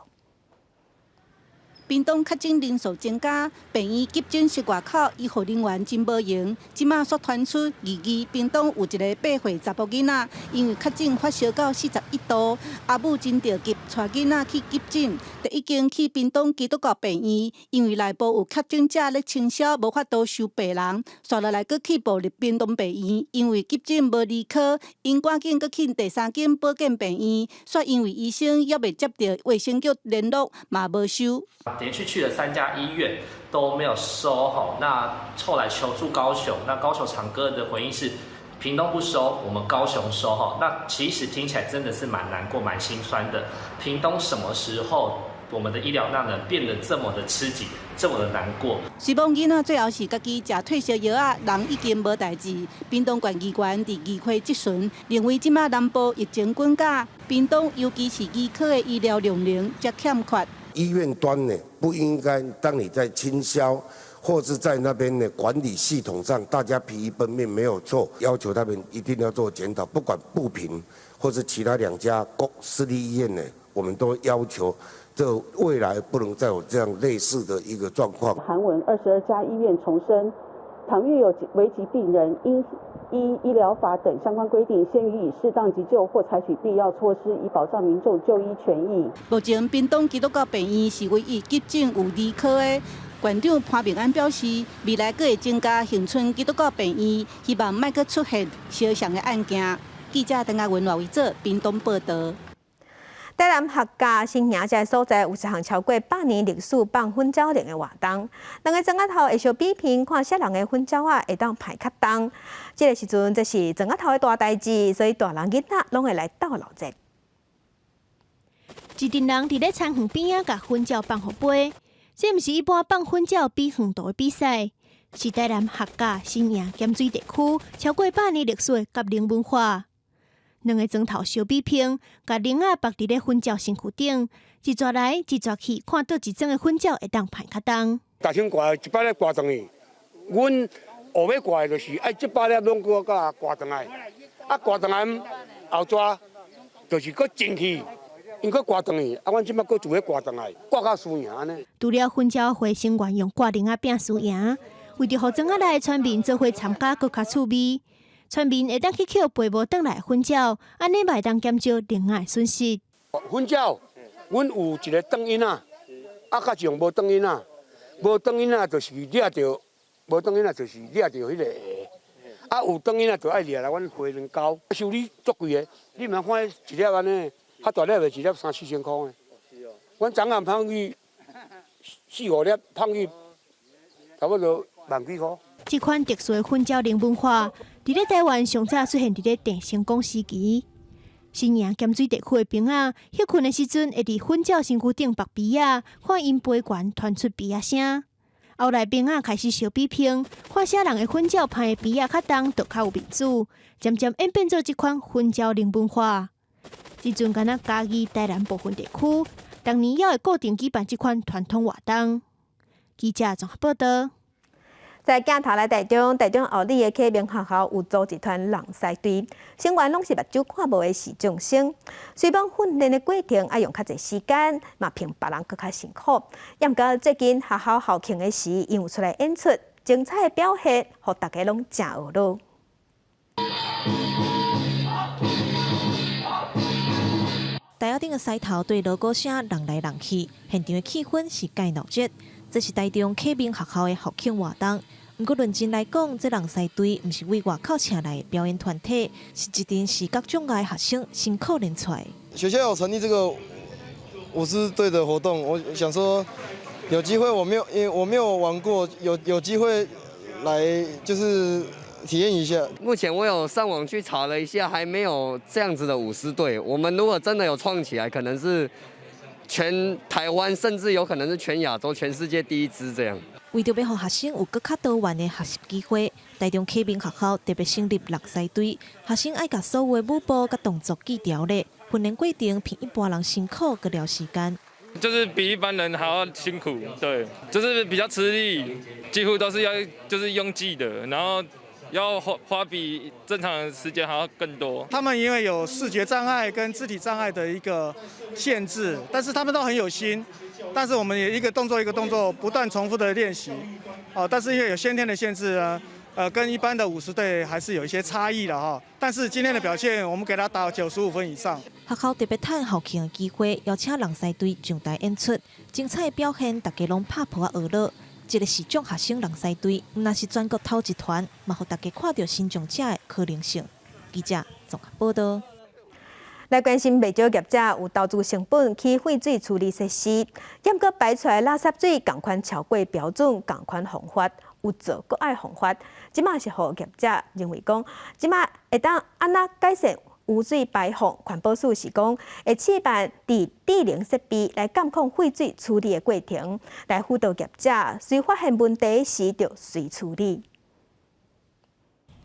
屏東確診人數增加，病院急診室外口醫護人員真無閒。這馬煞傳出疑似屏東有一個8歲查埔囡仔，因為確診發燒到41度，阿母真著急，帶囡仔去急診，就已經去屏東基督教病院，因為內部有確診者咧清消，無法度收病人，紲落來閣去部入屏東病院，因為急診無兒科，𪜶趕緊閣去第三間保健病院，煞因為醫生猶未接著衛生局聯絡，嘛無收。連續去了三家醫院都沒有收吼，那後來求助高雄，那高雄長庚的回應是屏東不收，我們高雄收吼。那其實聽起來真的是蠻難過、蠻心酸的。屏東什麼時候我們的醫療量能變得這麼的吃緊，這麼的難過？雖罔囡仔最後是家己食退燒藥仔，人已經無代誌。屏東縣議員佇議會質詢，認為這馬南部疫情滾價，屏東尤其是兒科的醫療量能才欠缺。醫院端呢，不應該當你在清消或是在那邊的管理系統上，大家疲於奔命沒有錯，要求他們一定要做檢討，不管部品或是其他兩家公私立醫院呢，我們都要求，這未來不能再有這樣類似的一個狀況。函文22家醫院重申，倘遇有危急病人，應依醫療法等相關規定，先予以適當急救或採取必要措施，以保障民眾就醫權益。目前屏東基督教病院是唯一急診有兒科的。館長潘明安表示，未來閣會增加恆春基督教病院，希望莫閣出現相像的案件。記者鄧亞文、賴維哲屏東報道。台南客家新營這所在有一項超過100年歷史放粉鳥鈴的活動，兩个磚仔頭會相比拼，看啥人的粉鳥仔會當拍較重。這个時陣這是磚仔頭的大代誌，所以大人囡仔攏會來鬥鬧熱。一陣人佇咧田園邊仔，共粉鳥放予飛。這毋是一般放粉鳥比遠度的比賽，是台南客家新營鹹水地區超過百年歷史的結鈴文化。兩个磚頭相比拼，共鈴仔縛佇咧粉鳥身軀頂，一逝來一逝去，看佗一莊的粉鳥會當拍較重。大聲掛一百粒掛轉去，阮後尾掛的就是愛這百粒攏閣共掛轉來，啊掛轉來後逝就是閣進去，𪜶閣掛轉去，啊阮這擺閣做咧掛轉來，掛到輸贏按呢。除了粉鳥會成員用掛鈴仔拚輸贏，為著予莊仔內的村民做伙參加，閣較趣味。村民會當去抾飛無轉來粉鳥，按呢嘛會當減少鈴仔的損失。粉鳥，阮有一个轉音仔，啊，較像無轉音仔，無轉音仔就是掠著，無轉音仔就是掠著彼个鞋，啊，有轉音仔就愛掠來阮花輪溝，修理足貴的，你毋通看一粒按呢，較大粒的一粒三四千箍的。阮昨暗放去四五粒，放去差不多萬幾箍。這款特殊的粉鳥鈴文化，佇咧台灣上早出現佇咧鄭成功時期。新營鹹水地區的兵仔，歇睏的時陣會佇粉鳥身軀頂縛耙仔，看𪜶飛懸傳出耙仔聲。後來兵仔開始相比拼，看啥人的粉鳥攀的耙仔較重，就較有面子。漸漸演變做這款粉鳥鈴文化。這陣敢若嘉義、台南部分地區，逐年猶會固定舉辦這款傳統活動。記者綜合報道。在鏡頭來台中，台中后里的啟明學校有組一團人獅隊，成員攏是目睭看無的視障生。雖講訓練的過程愛用較濟時間，嘛比別人閣較辛苦。毋過最近學校校慶的時，𪜶有出來演出，精彩的表現，予大家攏誠懊惱。台仔頂的獅頭對鑼鼓聲人來人去，現場的氣氛是蓋鬧熱。這是台中啟明學校的校慶活動。毋過論真來講，這人獅隊毋是對外口請來的表演團體，是一陣視覺障礙學生辛苦練出來。學校有成立這個舞獅隊的活動，我想說有機會我沒有，因為我沒有玩過，有機會來就是體驗一下。目前我有上網去查了一下，還沒有這樣子的舞獅隊。我們如果真的有創起來，可能是全台灣，甚至有可能是全亞洲、全世界第一支這樣。為著欲予學生有閣較多元的學習機會，台中啟明學校特別成立人獅隊，學生愛共所有的舞步佮動作記牢咧。訓練過程比一般人辛苦閣𪜶時間。就是比一般人還要辛苦，對，就是比較吃力，幾乎都是要就是用記的，然後要花比正常的時間還要更多。他們因為有視覺障礙跟肢體障礙的一個限制，但是他們都很有心。但是我們也一個動作一個動作不斷重複的練習，哦，但是因為有先天的限制呢，跟一般的舞獅隊還是有一些差異的哈。但是今天的表現，我們給他打95分以上。學校特別趁校慶的機會，邀請人獅隊上台演出，精彩的表現，大家攏拍噗仔呵咾。這个視障學生人獅隊，毋但是全國頭一團，嘛予大家看著身障者的可能性。記者綜合報道。來關心，袂少業者有投資成本起廢水處理設施，毋過排出來垃圾水仝款超過標準，仝款犯法，有做閣愛犯法。這馬是予業者認為講，這馬會當按怎改善污水排放？環保署是講會試辦佇智能設備來監控廢水處理的過程，來輔導業者，隨發現問題時就隨處理。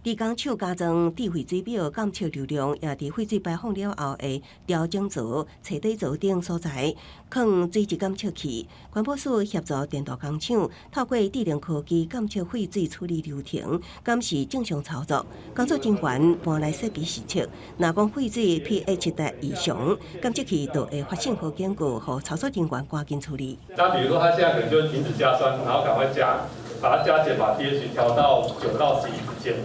佇工廠加裝智慧水表監測流量，也佇廢水排放了後會調整槽、池底槽等所在，囥水質監測器。環保署協助電鍍工廠，透過智能科技監測廢水處理流程，監視正常操作。工作人員搬來設備實測，若講廢水 pH 值異常，監測器就會發信號警告，予操作人員趕緊處理。那比如說，他現在可能就停止加酸，然後趕快加，把它加減，把 pH 調到9到11之間。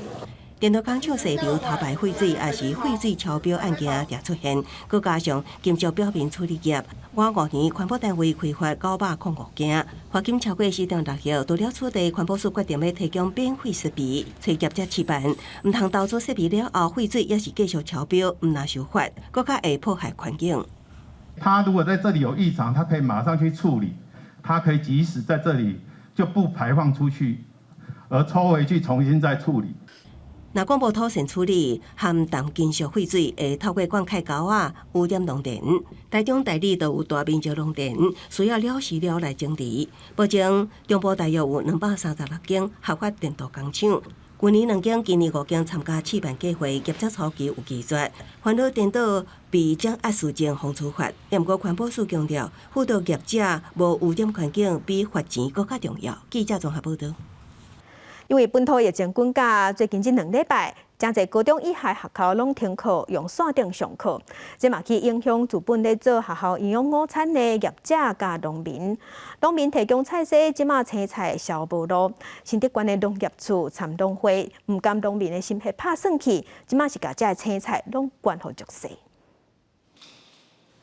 電鍍工廠細流偷排廢水，抑是廢水超標案件定出現，閣加上金屬表面處理業，過5年環保單位開罰905件，罰金超過4.6億。除了取締環保署決定欲提供免費設備，揣業者試辦，毋通投資設備了後，廢水猶是繼續超標，毋但受罰，閣較會破壞環境。他如果在這裡有異常，他可以馬上去處理，他可以及時在這裡就不排放出去，而抽回去重新再處理。若講無妥善處理，含重金屬廢水會透過灌溉溝仔污染農田。台中大里就有大面積農田需要了時了來整治。目前中部大約有236間合法電鍍工廠，去年兩間，今年五間參加試辦計劃，業者初期有拒絕，煩惱顛倒被減壓事件防處罰。毋過環保署強調，輔導業者無污染環境，比罰錢閣較重要。記者綜合報導。因為本土疫情滾價，最近這2禮拜，誠濟高中以下學校攏停課，用線頂上課，這嘛去影響原本咧做學校營養午餐的業者佮農民。農民提供菜蔬，這馬青菜銷無路。新竹縣的農業處參農會，毋甘農民的心血拍算去，這馬是共這个青菜攏捐予弱勢。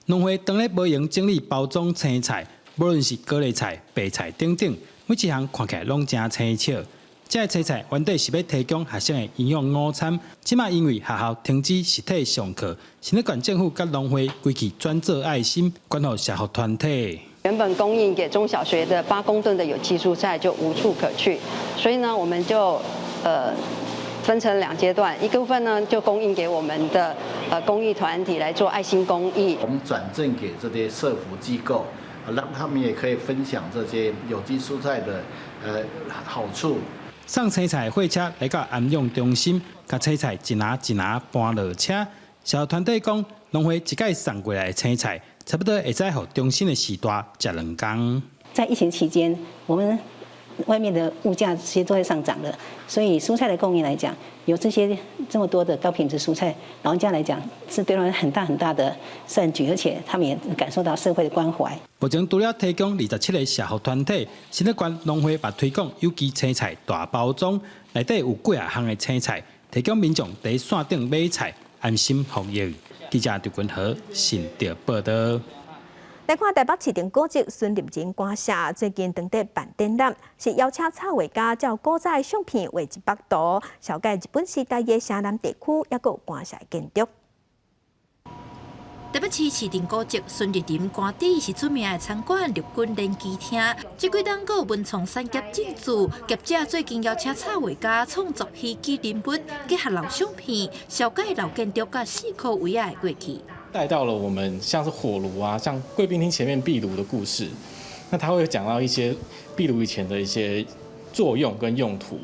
農會當咧無閒整理包裝青菜，無論是高麗菜、白菜等等，每一項看起來攏誠青俏。這个青菜原底是欲提供學生的營養午餐，這馬因為學校停止實體上課，新竹縣政府佮農會規氣轉做愛心，捐予社福團體。原本供應給中小學的8公噸的有機蔬菜就無處可去，所以呢，我們就分成兩階段，一個部分呢就供應給我們的公益團體來做愛心公益。我們轉贈給這些社福機構，讓他們也可以分享這些有機蔬菜的好處。送青菜的貨車來到安養中心，共青菜一籃一籃搬落車。社福團體講，農會這擺送過來的青菜，差不多會使予中心的序大食2工。在疫情期間，我們外面的物價其實都在上漲的，所以蔬菜的供應來講，有這些這麼多的高品質蔬菜，老人家來講是對他們很大很大的善舉，而且他們也感受到社會的關懷。目前除了提供27個社福團體，新竹縣農會嘛推廣有機青菜大包裝，內底有幾仔項的青菜，提供民眾佇線頂買菜，安心防疫。記者劉君和新竹報導。來看台北市長古蹟孫立人官舍最近當地辦展覽，是邀請插畫家照古早的相片畫一幅圖，紹介日本時代的城南地區，抑閣有官舍建築。台北市市長古蹟孫立人官邸是出名的餐館陸軍聯機廳，這幾冬閣有文創產業進駐，業者最近邀請插畫家創作虛擬人物，結合老相片，紹介老建築佮四箍圍仔的過去。帶到了我們像是火爐啊，像貴賓廳前面壁爐的故事，那他會講到一些壁爐以前的一些作用跟用途。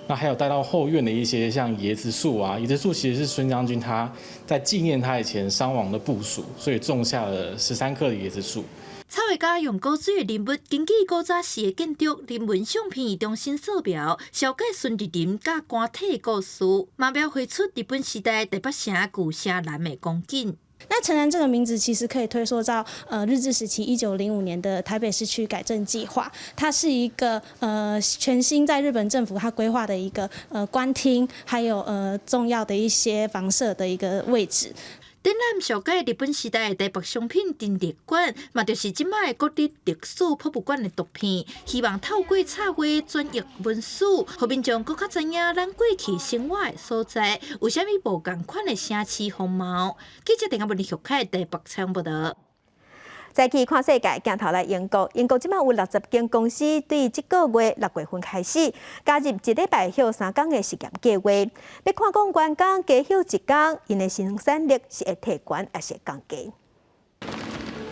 那還有帶到後院的一些像椰子樹啊，椰子樹其實是孫將軍他在紀念他以前傷亡的部屬，所以種下了13棵的椰子樹。插畫家用古錐的人物，根據古早時的建築、人文相片重新素描，紹介孫立人佮官邸的故事，嘛描繪出日本時代台北城舊城南的光景。那城南這個名字其實可以推溯到日治時期1905年的台北市區改正計劃，它是一個全新在日本政府它規劃的一個官廳，還有重要的一些房舍的一個位置。展覽紹介日本時代的台北商品陳列館，嘛就是這擺的國立歷史博物館的圖片。希望透過插畫轉譯文史，予民眾閣較知影咱過去生活的所在有啥物無仝款的城市風貌。記者鄭阿文玉凱台北採訪報導。再去看世界，鏡頭來英國，英國這馬有60間公司對這個月6月份開始加入一禮拜歇3工的實驗計劃。欲看講員工加歇一工，𪜶的生產力是會提懸抑是會降低？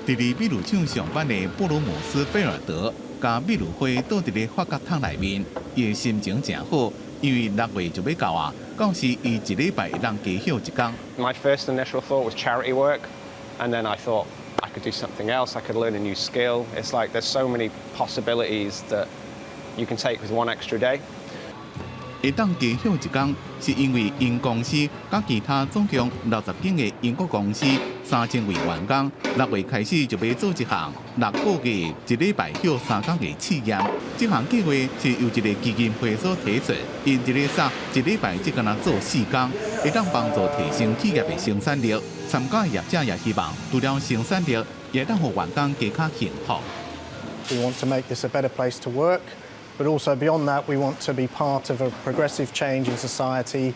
佇咧秘魯廠上班的布魯姆斯菲爾德，共秘魯花倒佇咧髮夾桶內面，伊的心情誠好，因為六月就欲到啊，到時伊一禮拜會當加歇一工。 My first initial thought was charity work, and then I thought I could do something else. I could learn a new skill. It's like there's so many possibilities that you can take with one extra day. 會當加歇一工，是因為𪜶公司佮其他總共60間的英國公司3000位員工，六月開始就欲做一項六個月一禮拜歇3工的試驗。這項計劃是由一个基金會所提出，𪜶佇咧說一禮拜只干焦做4工，會當幫助提升企業的生產力。參加業者也希望，除了生產力，也當予員工加較幸福。 We want to make this a better place to work. But also beyond that, we want to be part of a progressive change in society.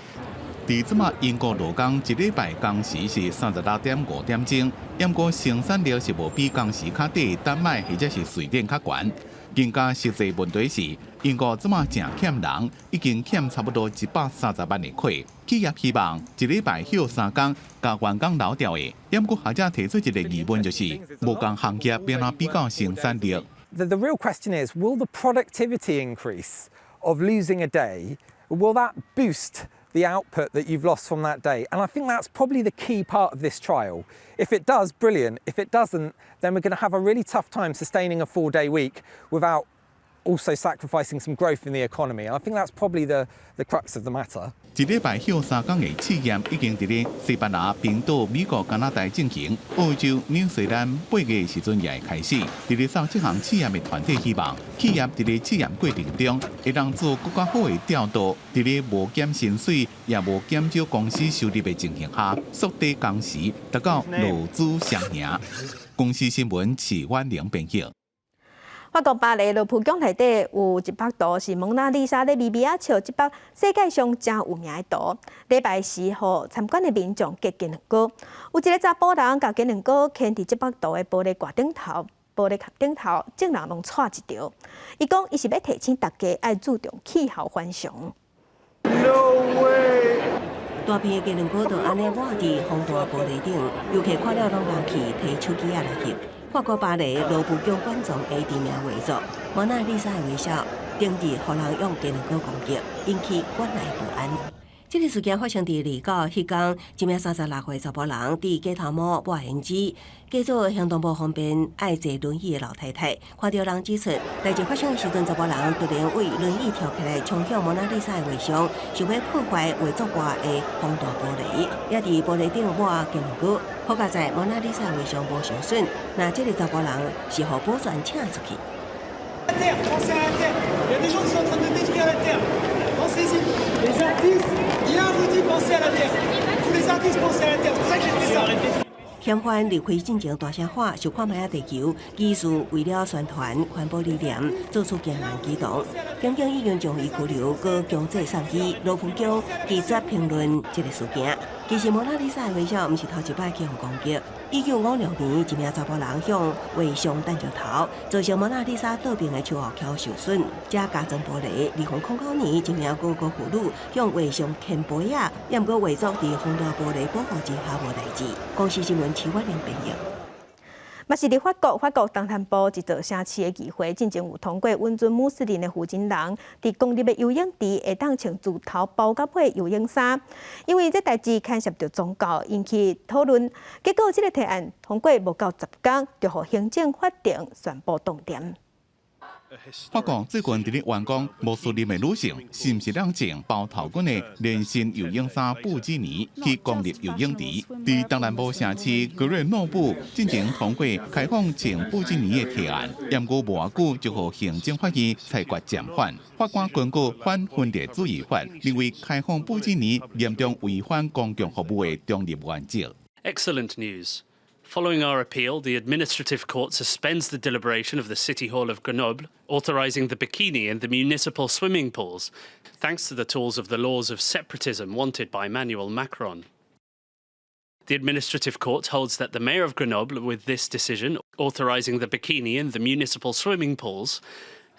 佇這馬英國勞工一禮拜工時是36.5點鐘，毋過生產力是無比工時較短丹麥或者是瑞典較懸。更加實際問題是，英國這馬誠欠人，已經欠差不多130萬的塊。企業希望一禮拜歇3工，共員工留著的。毋過學者提出一个疑問，就是無仝行業欲按怎比較生產力。 The real question is, will the productivity increase of losing a day, will that boost the output that you've lost from that day? And I think that's probably the key part of this trial. If it does, brilliant. If it doesn't, then we're going to have a really tough time sustaining a 4-day week without also sacrificing some growth in the economy. And I think that's probably the crux of the matter. 一禮拜歇3工的試驗已經佇咧西班牙、冰島、美國、加拿大進行，澳洲、紐西蘭8月時陣也會開始。佇咧做這項試驗的團體希望，企業佇咧試驗過程中，會當做閣較好的調度，佇咧無減薪水，也無減少公司收入的情形下，縮短工時，達到勞資雙贏。公視新聞池婉玲編譯。法國巴黎羅浮宮內底有一幅圖，是蒙娜麗莎咧微微仔笑，這幅世界上誠有名的圖。禮拜時，予參觀的民眾夾雞卵糕，有一个查埔人共雞卵糕牽佇這幅圖的玻璃蓋頂頭，玻璃殼頂頭，眾人攏掣一著。伊講，伊是欲提醒大家愛注重氣候反常。 No way！大片的雞卵糕就按呢抹佇防彈玻璃頂，遊客看了攏人去提手機仔來翕。法國巴黎羅浮宮館藏的知名畫作《蒙娜麗莎的微笑》，頂日予人用雞卵糕攻擊，引起館內不安。這个事件發生佇29彼工，一名36歲查埔人佇街頭毛抹胭脂，假做行動無方便愛坐輪椅的老太太，看著人指出，代誌發生的時陣，查埔人突然對輪椅跳起來，衝向蒙娜麗莎的畫像，想欲破壞畫作外的防彈玻璃，也佇玻璃頂抹雞卵糕。好佳哉蒙娜麗莎畫像無受損，那這个查埔人是予保全請出去。 Les artistes, il a vous dit pensez à la terre. Tous les artistes pensez à la terre. C'est pour ça que j'ai fait ça. 嫌犯離開進前大聲喊，想看覓仔地球，疑似為了宣傳環保理念，做出驚人舉動。檢警已經將伊拘留，閣強制送醫。羅浮宮拒絕評論這个事件。其實蒙娜麗莎的微笑毋是頭一擺去予攻擊。1956年，一名查埔人向畫像擲石頭，造成蒙娜麗莎倒爿的手後橋受損，才加裝玻璃。2009年，一名俄國婦女向畫像牽杯仔，也毋過畫作佇防彈玻璃保護之下無代誌。公視新聞徐婉玲編譯。嘛是佇法國，法國東南部一座城市的議會，進前有通過允准穆斯林的婦人佇公立的游泳池會當穿自頭包到尾游泳衫，因為這代誌牽涉著宗教，引起討論。結果這个提案通過無夠10工，就予行政法庭宣布凍定。法國最近佇咧冤講穆斯林的女性是毋是當穿包頭巾的連身游泳衫布基尼去公立游泳池？佇東南部城市格瑞諾布進前通過開放穿布基尼的提案，毋過無偌久就予行政法院裁決暫緩。法官根據反分裂主義法，認為開放布基尼嚴重違反公共服務的中立原則。 Excellent news. Following our appeal, the administrative court suspends the deliberation of the City Hall of Grenoble, authorizing the bikini in the municipal swimming pools, thanks to the tools of the laws of separatism wanted by Emmanuel Macron. The administrative court holds that the mayor of Grenoble, with this decision, authorizing the bikini in the municipal swimming pools,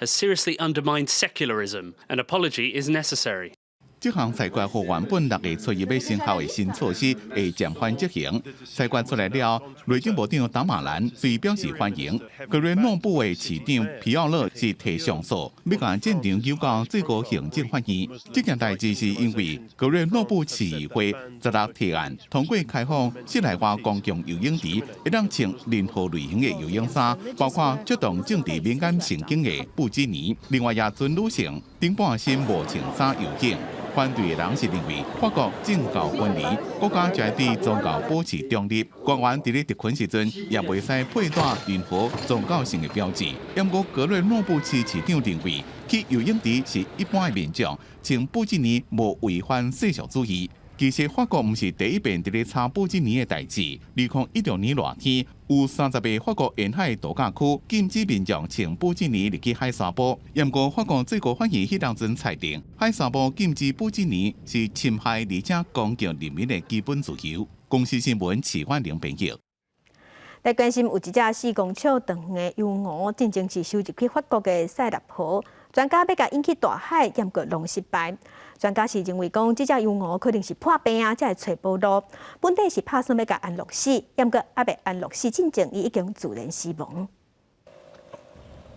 has seriously undermined secularism. An apology is necessary. 這項裁決予原本六月初一欲生效的新措施會暫緩執行。裁決出來了，內政部長達馬蘭雖表示歡迎，格雷諾布的市長皮奧勒是提上訴，欲共戰場交到最高行政法院。這件代誌是因為格雷諾布市議會十六提案通過開放室內外公共游泳池，會當穿任何類型的游泳衫，包括觸動政治敏感神經的布基尼。另外，也准女性頂半身無穿衫游泳。反對的人是認為法國政教分離，國家就愛對宗教保持中立。官員佇咧執勤時陣，也袂使佩戴任何宗教性的標誌。毋過格雷諾布市市長認為，去游泳池是一般的民眾穿布基尼無違反世俗主義。其實法國毋是第一遍佇咧炒布基尼的代誌。2016年熱天，有30個法國沿海度假區禁止民眾穿布基尼入去海沙埔。毋過法國最高法院彼當陣裁定，海沙埔禁止布基尼是侵害而且公共人民的基本自由。公視新聞徐婉玲編譯。來關心有一隻4公尺長的遊鰲，進前是收入去法國的塞納河，專家欲共引去大海，毋過攏失敗。專家是認為講，這隻遊鰲可能是破病啊，才會揣無路。本底是拍算欲共安樂死，毋過猶未安樂死進前，伊已經自然死亡。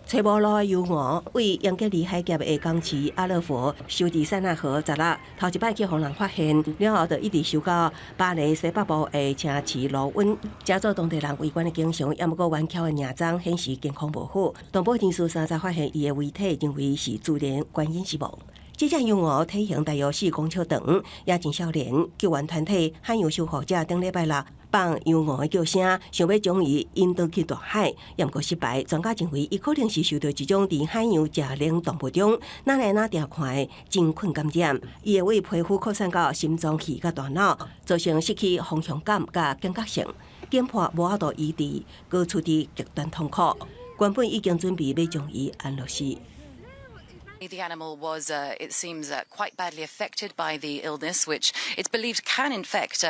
揣無路的遊鰲，位英吉利海峽的港市阿勒佛收佇塞納河十六，頭一擺去予人發現，了後就一直收到巴黎西北部的城市盧溫，成做當地人圍觀的景象。也毋過懸翹的營蹤顯示健康無好。動保人士三十發現伊的遺體，認為是自然原因死亡。這隻遊鰲體型大約4公尺長，也真少年。救援團體海洋守護者頂禮拜六放遊鰲的叫聲，想欲將伊引導去大海，也毋過失敗。專家認為，伊可能是受著一種佇海洋食冷動物中，若來若定看的真菌感染。伊會為皮膚擴散到心臟器佮大腦，造成失去方向感佮警覺性，緊迫無法度醫治，閣處佇極端痛苦。原本已經準備欲將伊安樂死。 The animal was, it seems, quite badly affected by the illness, which it's believed can infect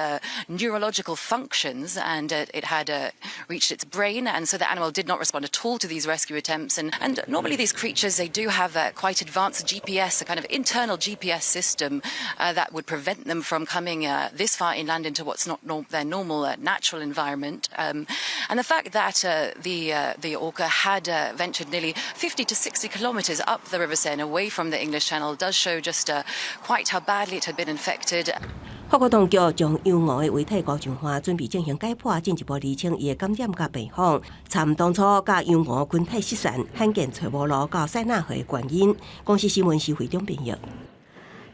neurological functions, and it had reached its brain, and so the animal did not respond at all to these rescue attempts. And normally these creatures, they do have a quite advanced GPS, a kind of internal GPS system that would prevent them from coming this far inland into what's not their normal natural environment. And the fact that the orca had ventured nearly 50 to 60 kilometers up the River Seine away from the English Channel does show just quite how badly it had been infected. 法國當局將遊鰲的遺體高上岸，準備進行解剖，進一步釐清伊的感染佮病況，查當初佮遊鰲群體失散、罕見揣無路到塞納河的原因。公視新聞是會長編譯。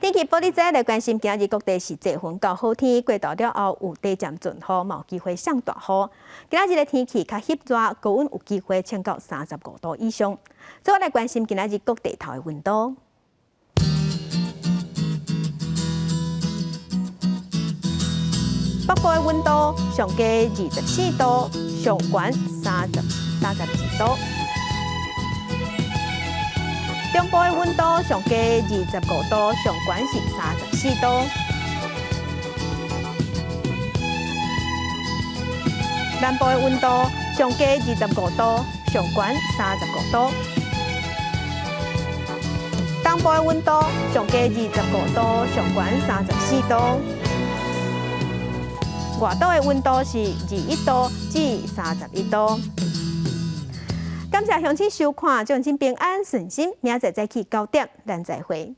天氣報你知來關心，今日各地是濟雲到好天，過晝了後有短暫陣雨，嘛有機會上大雨。今仔日的天氣較翕熱，高溫有機會衝到35度以上。再來關心今仔日各地頭的溫度。北部的溫度上低24度，上懸32度。中部的溫度上低25度，上懸是34度。南部的溫度上低25度，上懸35度。東部的溫度上低25度，上懸34度。外島的溫度是21度至31度。感謝鄉親收看，祝恁平安順心，明仔載早起9點，咱再會。